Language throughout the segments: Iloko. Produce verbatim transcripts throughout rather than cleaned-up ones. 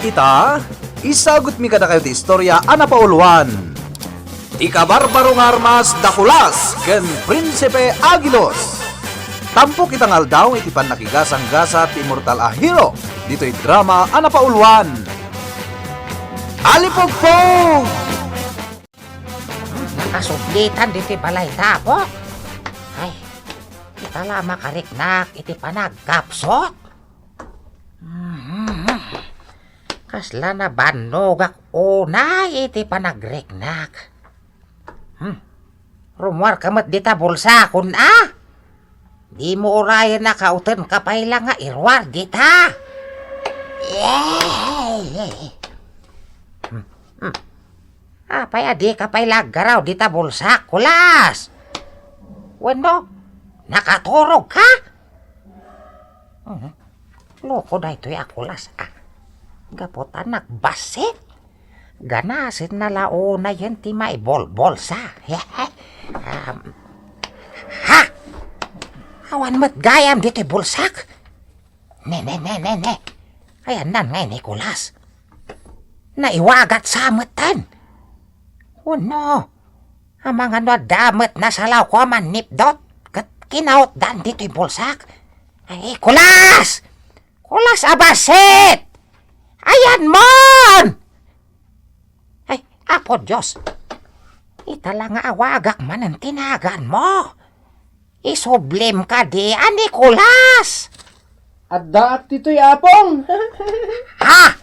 Ita, isagutmi kadakayo ti istorya a napauluan. Ti kabarbaro nga armas da Kulas ken Prinsipe Agilos. Tampok ita nga aldaw iti pannakigasanggasat ti immortal a hero ditoy drama a napauluan. Alipugpog! Nakasublitan ditoy balay ta, Apok. Ay, ita la makariknak iti panagkapsut. Mhm. Kasla nabannogak unay iti panagriknak. Hmm. Rummuarka met dita bulsakon, a? Dimo urayen a kauten ka pay la nga iruar dita. Yay! Hmm, hmm. Apay a dika pay la aggaraw dita bulsak, Kulas? Wenno, nakaturogka? Mhm. Loko daytoy a Kulas, a. Gapu ta nagbassit. Ganasenna la unayen ti maibolbolsa. Am, ha! Awan met gayam ditoy bulsak. Ne, ne, ne, ne, ne. Ayanna ngay ni Kulas. Naiwagat sa metten. Wenno, amangan no adda met nasalawko a mannipdot ket kinautdan ditoy bulsak. Ay, Kulas! Kulas a bassit! Ayanmon! Ay, Apo Dios! Ita la nga awagak manen ti naganmo. Isublim kadi a Nicolas! Addaak ditoy, Apong! Ha?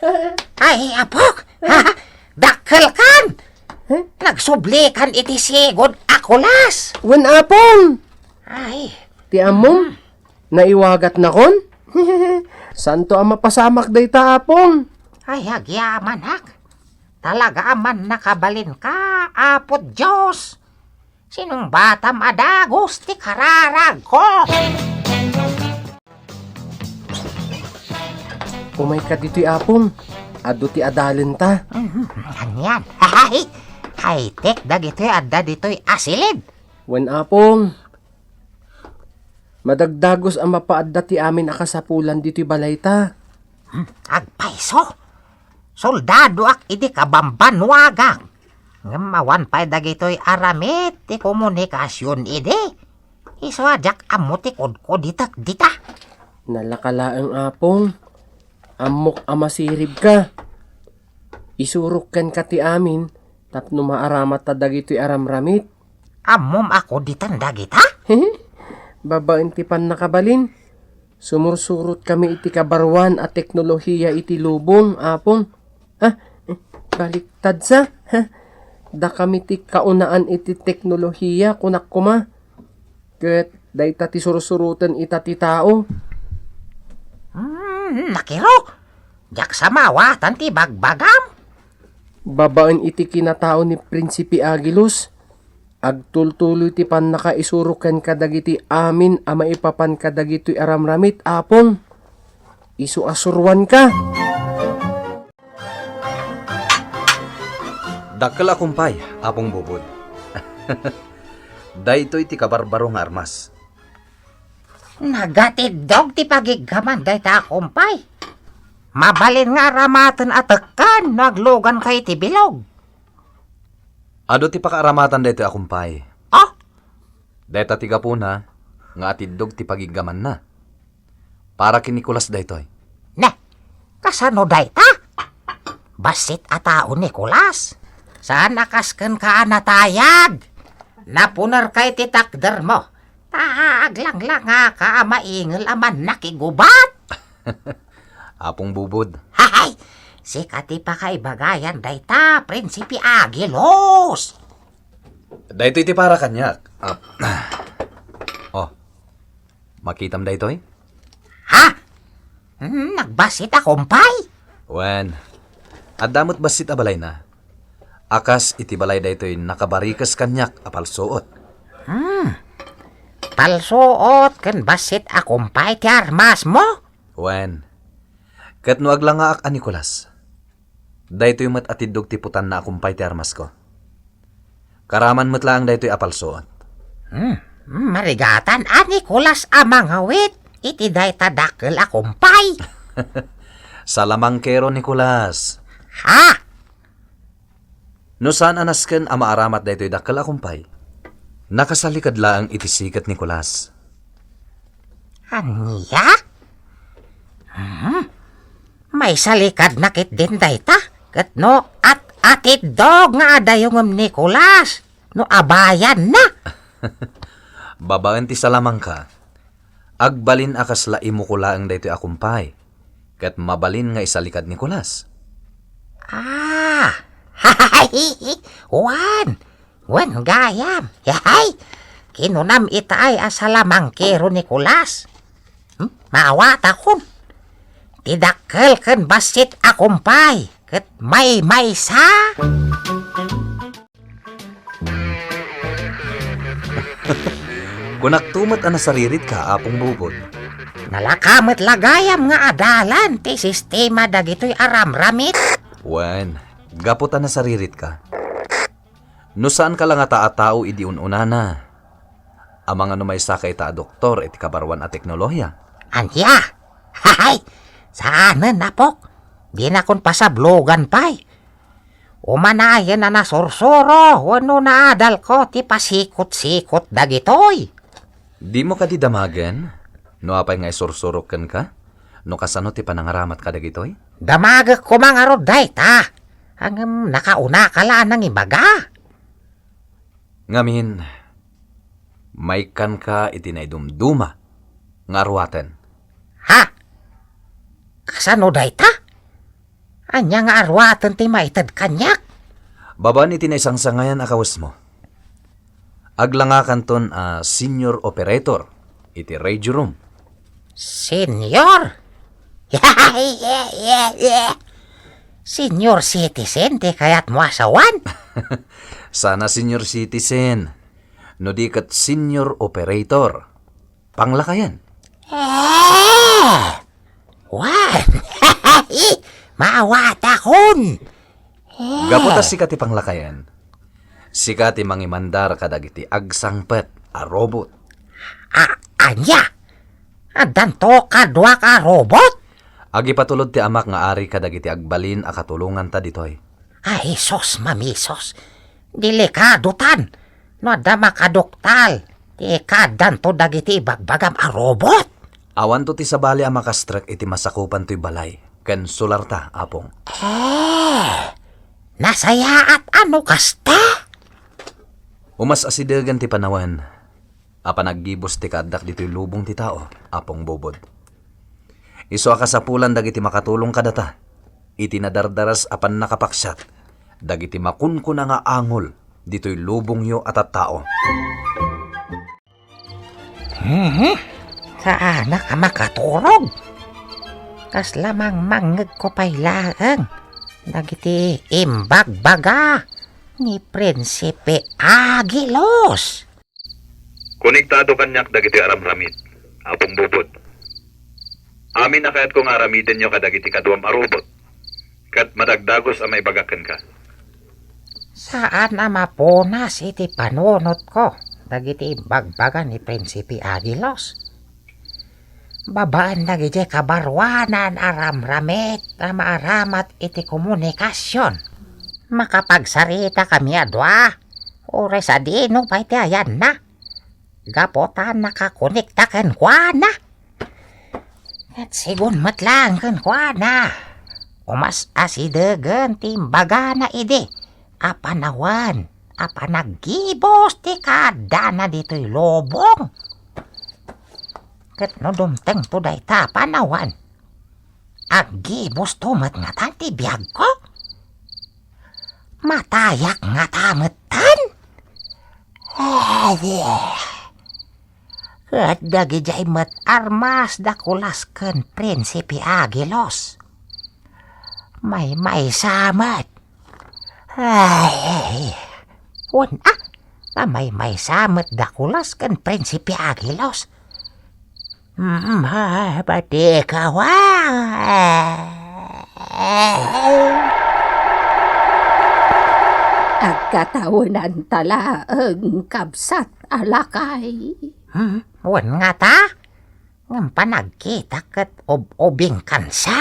Ay, Apok! Ha? Dakkelkan! Huh? Nagsublikan iti sigud a Kulas! Wen, Apong! Ay. Ti ammom? Hmm. Naiwagatnakon? Santo a mapasamak dayta, Apong! Ay, agyamanak! Talaga a mannakabalinka, Apo Dios! Sinungbatam a dagus ti kararagko. Umayka ditoy, Apong. Adu ti adalenta. Mhm, anian? Ay, high-tech dagitoy adda ditoy a silid. Wen, Apong. Madagdagus a mapaadda ti amin a kasapulan ditoy balayta. Hmm, agpayso. Soldadoak idi kabambannuagak. Ngem awan pay dagitoy aramid ti komunikasion idi. Isu a diak ammo ti kudkuditek dita. Nalaka laeng, Apong. Ammok a masiribka. Isurok kenka ti amin tapno maaramatta dagitoy a ramramit. Ammom a kuditan dagita? Babaen ti pannakabalin, sumursurotkami iti kabaruan a teknolohiya iti lubong, Apong. Ah, eh, baliktad sa? Ha? Dakami ti kaunaan iti teknolohiya, kunak koma. Ket dayta ti sursuroten ita ti tao. Hmm, nakiro. Diak sa maawatan ti bagbagam. Babaen iti kinatao ni Prinsipe Agilos, agtultuloy ti pannakaisurok kenka dagiti amin a maipapan kadagitoy a ramramit, Apong. Isu a suruanka. Dakkel a kumpay, Apong Bubod. Daytoy ti kabarbaro nga armas. Nagatiddog ti pagiggaman dayta a kumpay. Mabalin nga aramaten a tekken no agluganka iti bilog. Adu ti pakaaramatan daytoy a kumpay. Ah? Dayta ti gapuna nga atiddog ti pagiggamanna. Para ken Nicolas daytoy. Ne, kasano dayta? Bassit a tao, Nicolas. Saan a kas kenka a natayag. Napunerka iti takdermo. Ta aglanglangaka a maingel a mannakigubat. Apong Bubod. Hay! Sika ti pakaibagayan dayta, Prinsipe Agilos. Daytoy ti para kaniak. Ah. Oh. Makitam daytoy? Ha? Hmm, nagbassit a kumpay? Wen, adda met bassit a balayna. A kas iti balay daytoy nakabarikes kaniak a palsuot. Hmm. Palsuot ken bassit a kumpay ti armasmo? Wen. Ket no aglangaak a Nicolas, daytoy met a tiddog ti putanna a kumpay ti armasko. Karaman met laeng daytoy a palsuot. Hmm, marigatan a Nicolas a mangawit iti dayta dakkel a kumpay. Salamangkero, Nicolas. Ha? No saan a nasken a maaramat daytoy dakkel a kumpay, nakasaliked laeng iti siket, Nicolas. Ania? Hmm? Maisalikadna ketdin dayta? Ket no at-atiddog nga adayongem, Nicolas, no abayanna? Babaen ti salamangka, agbalin a kasla imuko laeng daytoy a kumpay, ket mabalin nga isalikad, Nicolas. Ah! Wen! Wen gayam! Yahay! Kinunam itaay a salamangkero, Nicolas. Hmm? Maawatakon. Ti dakkel ken bassit a kumpay, ket maymaysa. Kunakto met a nasariritka, Apong Bubod. Nalaka met la gayam nga adalan ti sistema dagitoy a ramramit. Wen, gapu ta nasariritka. No saanka la ngata a tao idi un-unana, amangan no maysaka ita a doktor iti kabaruan a teknolohia. Ania? Hay! Saanen, apok. Dinakon pasablogan pay. Umanayen a nasursuro wenno naadalko ti pasikot-sikot dagitoy. Dimo kadi damagen no apay nga isursurok kenka no kasano ti panangaramat kadagitoy? Damagek koma ngarud dayta. Ngem nakaunaka la a nangibaga. Ngamin, maikkanka iti naidumduma nga aruaten. Ha? Kasano dayta? Ania nga aruaten ti maited kaniak? Babaen iti naisangsangayan a kawesmo, aglangakanton a senior operator iti radio room. Senior? Senior citizen ti kayatmo a sawen? Sana senior citizen, no di ket senior operator. Panglakayen. Eh! Wen! Maawatakon! Eh! Gapu ta sika ti panglakayen, sika ti mangimandar kadagiti agsangpet a robot. A-, ania? Addanto kaduak a robot? Agipatulod ti amak nga ari kadagiti agbalin a katulonganta ditoy. Ay, sus, mamisos. Delikadotan. No adda makaduktal, ti ikaaddanto dagiti ibagbagam a robot. Awanto ti sabali a makastrek iti masakupan toy balay ken solarta, Apong. Eh, nasayaat a no kasta? Umas asidegen ti panawen a panaggibus ti kaaddak ditoy lubong ti tao, Apong Bobod. Isu a kasapulan dagiti makatulong kadata iti nadardaras a pannakapaksiat dagiti makunkuna nga angol ditoy lubongyo a tattao. Mhm. Saanak a makaturog. Kasla mangmangngegko pay laeng dagiti imbagbaga ni Prinsipe Agilos. Konektado kaniak dagiti aramramid, Apong Bubod. Amin a kayatko nga aramidenyo kadagiti kaduam a robot, ket madagdagos a maibagak kenka. Saan a mapunas iti panunotko dagiti imbagbaga ni Prinsipe Agilos. Babaen dagidiay kabaruanan a ramramit a maaramat iti komunikasion, makapagsaritakami a dua, uray sadino pay ti ayanna, gapu ta nakakonekta kenkuana. Ket sigun met laeng kenkuana, umas asidegen ti imbagana idi a panawen a panaggibus ti kaaddana ditoy lubong. Ket no dumtengto dayta a panawen, aggibusto met ngatan ti biagko? Matayak ngata metten? Ay, ket dagidiay met armas dakulas ken Prinsipe Agilos. Maymaysa met. Ay, wen a, ta maymaysa met dakulas ken Prinsipe Agilos. Mm, ha, pati ikaw, ah. Agkatawenanta laeng, kabsat a lakay. Hmm, wen ngata? Ngem panagkitak ket ob-obingkansa.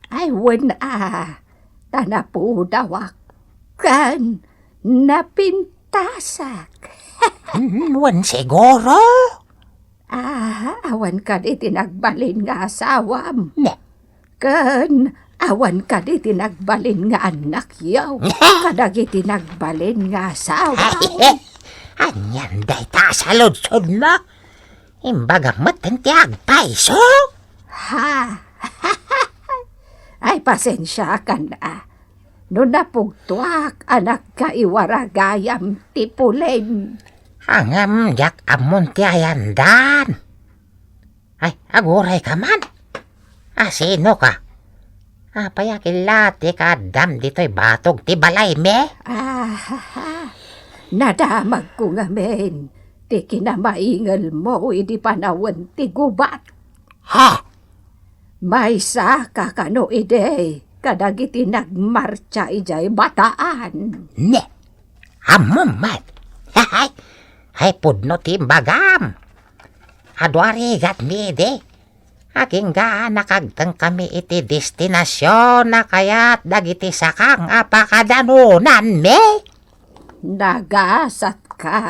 Ay, wen a, ta napudawak ken napintasak. Hmm, wen siguro? Ah, awan kadi ti nagbalin nga asawam. Ne. Ken awan kadi ti nagbalin nga annakyo kadagiti nagbalin nga asawam. Ay, anian dayta a saludsodmo? Imbagam met ti agpayso? Ha? Ay, pasensiakan a. No napugtoak a nagkaiwaragayam ti pulim. Ngem diak ammon ti ayandan. Ay, agurayka man. A, sinoka? Apay a killa ti kaaddam ditoy batog ti balaymi? Ah, nadamagko ngamin ti kinamaingelmo idi panawen ti gubat. Ha? Maysaka kano idi kadagiti nagmartsa idiay Bataan? Ne, ammom met. Ay, ay, pudno ti imbagam. Adu a rigatmi idi. Agingga a nakagtengkami iti destinasion a kayat dagiti sakang a pakadanonanmi. Nagasatka.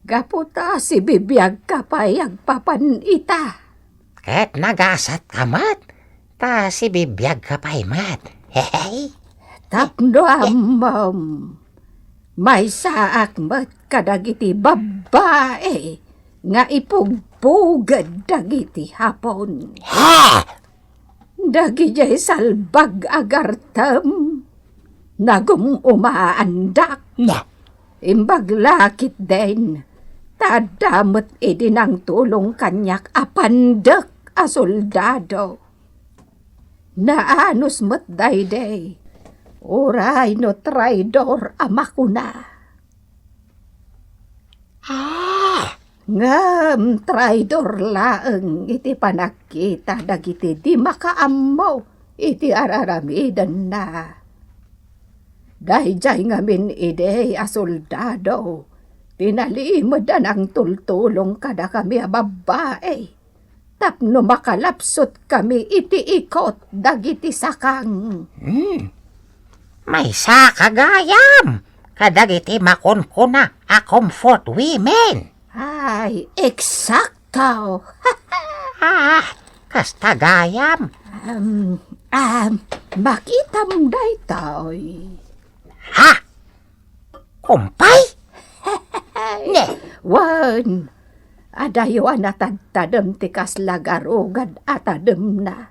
Gapu ta sibibiagka pay agpapan ita. Ket nagasatka met, ta sibibiagka pay met. Hehe. Tapno ammom, maysaak met kadagiti babbai nga ipugbuged dagiti Hapon. Ha? Dagidiay salbag a gartem, nagum-umaandak. Na. Imbag la ketdin, ta adda met idi nangtulong kaniak a pandek a soldado. Naanus met daydi, uray no traidor a makuna. Ah! Ngem traidor laeng iti panagkita dagiti di makaammo iti ar-aramidenna. Daydiay ngamin idi a soldado ti nalimed a nangtultulong kadakami a babbai tapno makalapsutkami iti ikot dagiti sakang. Hmm. Maysaka gayam kadagiti makunkuna a comfort women. Ay, eksakto. Ah, kasta gayam. Um, um, makitam daytoy. Ha? Kumpay? Ne. Wen, adayo a natadtadem ti kasla garugad a tademna.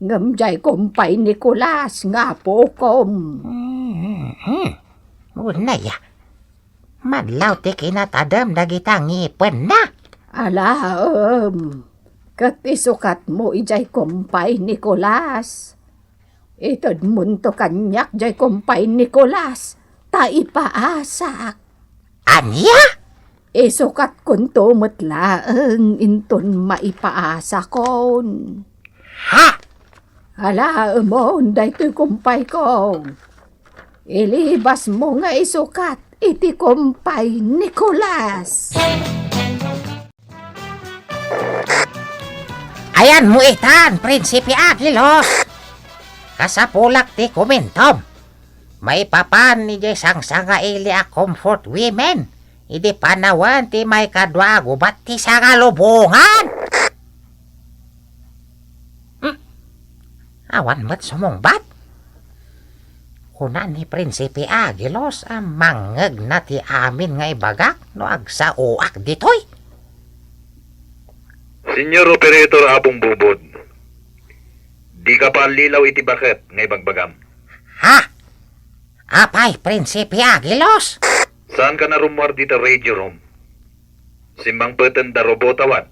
Ngem diay kumpay Nicolas nga apokom. Hmm, hmm. Unay a. Madlaw ti kinatadem dagita ngipenna. Alaem, ket isukatmo idiay kumpay Nicolas. Itedmonto kaniak diay kumpay Nicolas, ta ipaasak. Ania? Isukatkonto met laeng inton maipaasakon. Ha? Alaemon daytoy kumpayko. Ilibasmo nga isukat iti kumpay Nicolas. Ayanmo itan, Prinsipe Aguilos! Kasapulak ti kumintom. Maipapan idiay sangsangaili a comfort women idi panawen ti maikadua a gubat ti sangalubongan. Hmm? Awan met sumungbat. Kuna ni Prinsipe Aguilos a mangngegna ti amin nga ibagak no agsaoak ditoy. Senior Operator Apong Bubod, dika pallilaw iti baket nga ibagbagam. Ha? Apay, Prinsipe Aguilos? Saanka a rummuar dita radio room? Simmangpeten da Robota one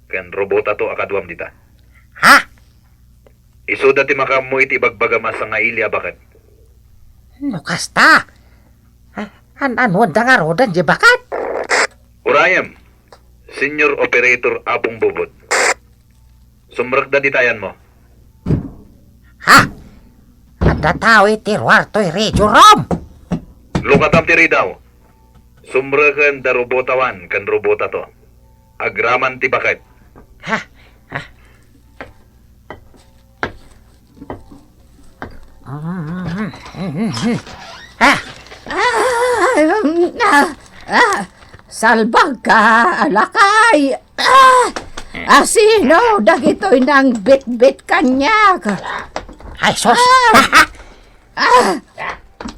ken Robota two a kaduam dita. Ha? Isuda ti makaammo iti ibagbagam a sangaili a baket. No kasta, a-, an-anuanda ngaruden diay baket? Urayem, Senior Operator Apong Bubod. Sumrekda dita ayanmo. Ha? Adda tao iti ruar toy radio room? Lukatam ti ridaw. Sumreken da Robota one ken Robota two. Agraman ti baket. Ha? Ha? Mhm. Ah! Ah, um, ah, ah, salbag ka, alakay! Ah! Asino dagitoy nangbitbit kaniak? Ay, sus! Ah! Ah!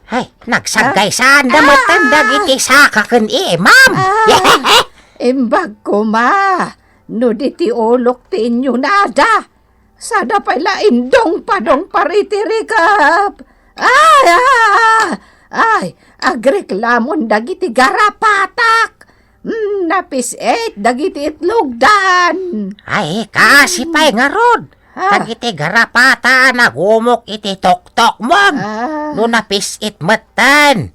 Ay, nagsaggaysaan da met dagiti saka ken imam. Ah! Imbag koma, no di ti ulok ti inyunada, sada pay la indungpadungpar iti rikep. Ay, ah! Ay, agreklamon dagiti garapatak. Mm, napis-it dagiti itlogdan. Ay, kasi pay ngarud. Ah. Dagiti garapata a nagumok iti toktokmon. Ah. No napis-it metten,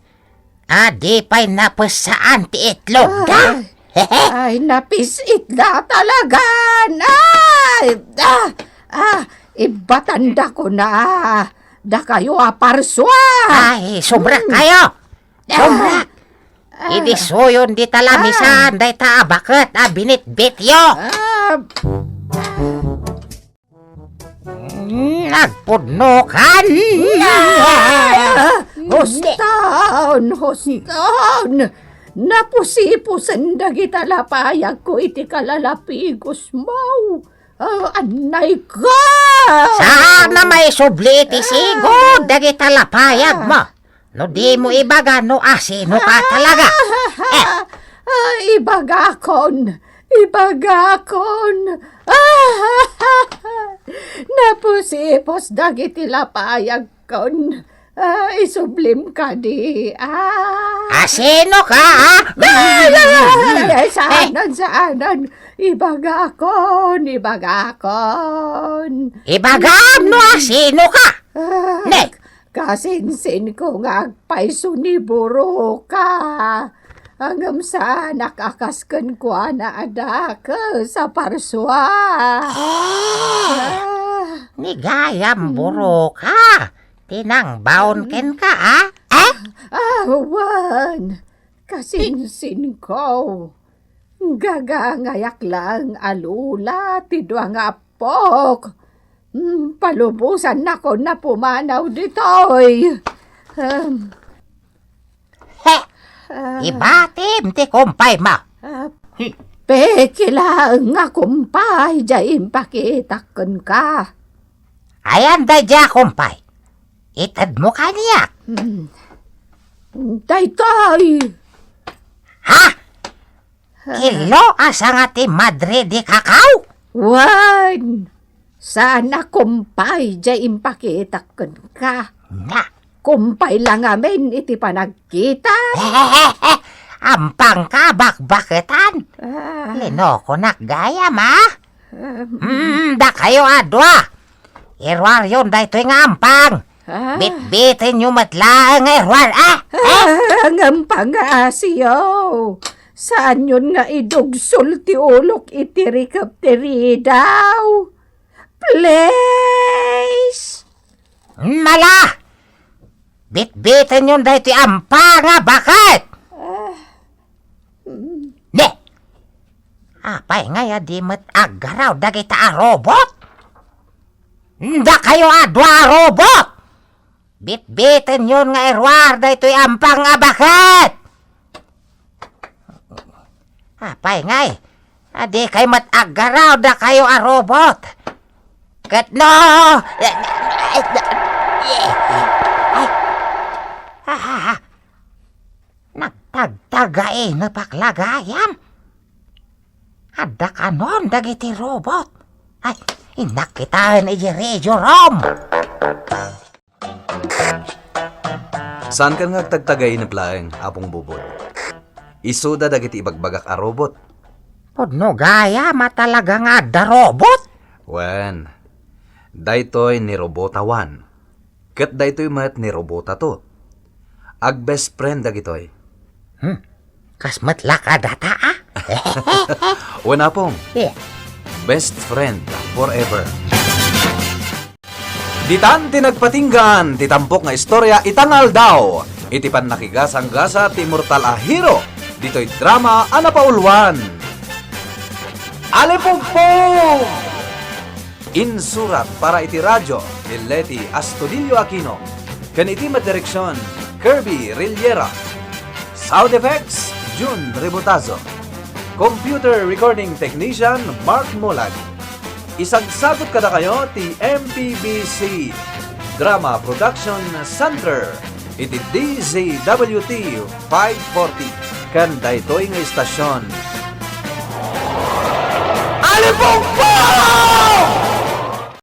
a di pay napessaan ti itlogda. Ay. Ay, napis-it da talagan. Ay, ah, ah, ibbatandakon a dakayo a parsua. Ay, sumrek kayo. Sumrek. Ah. Idi suyon dita lamisan dayta a baket a binitbityo. Ah. Mm, nagpudnokan. Ah! Huston, huston. Napusipusen dagita lapayagko iti kalalapigusmo. Ah, annay ka! Saan a maisubli iti sigud dagita lapayagmo? No dimo ibaga no asino ka talaga. Eh. Ah, ibagakon, ibagakon. Napusipos dagiti lapayagkon. Ah, isublim kadi. Ah. Asino ka, ha? Ay, ay, ay, ay, ay, saanan, saanan. Ibagakon, ibagakon. Ibagam no asino ka. Ah, ne. Kasinsinko nga agpayso ni Buroka. Ngem saanak a kas kenkuana a dakes a parsua. Ah. Ah. Ni gayam, hmm, Buroka. Tinangbaon kenka, a? Eh? Ah, wen. Kasinsinko. Gagangayak laeng a lula ti dua nga appok. Mm, palubosannakon a pumanaw ditoy. Em. He! Ah. Ibatim ti kumpaymo. Ah, peke laeng a kumpay diay impakitak kenka. Ayan daydiay a kumpay? Itedmo kaniak. Mm. Daytoy. Ha? Kilo a sanga ti madre de cacao? Wen, saan a kumpay diay impakitak kenka. Nga. Kumpay la ngamin iti panagkita. Ampangka a bakbaketan. Ah. Linokonak gayam, a? Mm, dakayo a dua. Iruaryon daytoy nga ampang. Ah. Bitbitenyo met laeng nga iruar, a? Ah, nga ampang nga asiyo. Saanyon nga idugsol ti ulok iti rikep ti ridaw. Please. Mala! Bitbitenyon daytoy ampang a baket! Ah. Ne! Apay ngay a di met aggaraw dagita a robot? Dakayo a dua a robot! Bitbitenyon nga iruar daytoy ampang a baket! Apay ngay, a dikay met aggaraw dakayo a robot? Ket no, ay, ah, nagtagtagainep ak la gayam. Adda kanon dagiti robot. Ay, innak kitaen iti radio room. Saankan nga agtagtagainep laeng, Apong Bubot. Isuda dagiti ibagbagak a robot. Pudno gayam a talaga nga adda robot? Wen, daytoy ni Robota one. Ket daytoy met ni Robota two. Ag-best friend dagitoy. Hmm. Kas met la kadata, a? Wen, Apong. Yeah. Best friend forever. Ditan ti nagpatinggaan ti tampok nga istorya ita nga aldaw, iti pannakigasanggasat ti immortal a hero ditoy drama a napauluan. Alipugpog! Insurat para iti radio ni Leti Astudillo Aquino. Ken iti madireksion, Kirby Rillera. Sound effects, Jun Ributazo. Computer recording technician, Mark Molag. Isagsagut kadakayo ti M P B C Drama Production Center iti D Z W T five forty. Ken daytoy nga istasion, Alipumpong!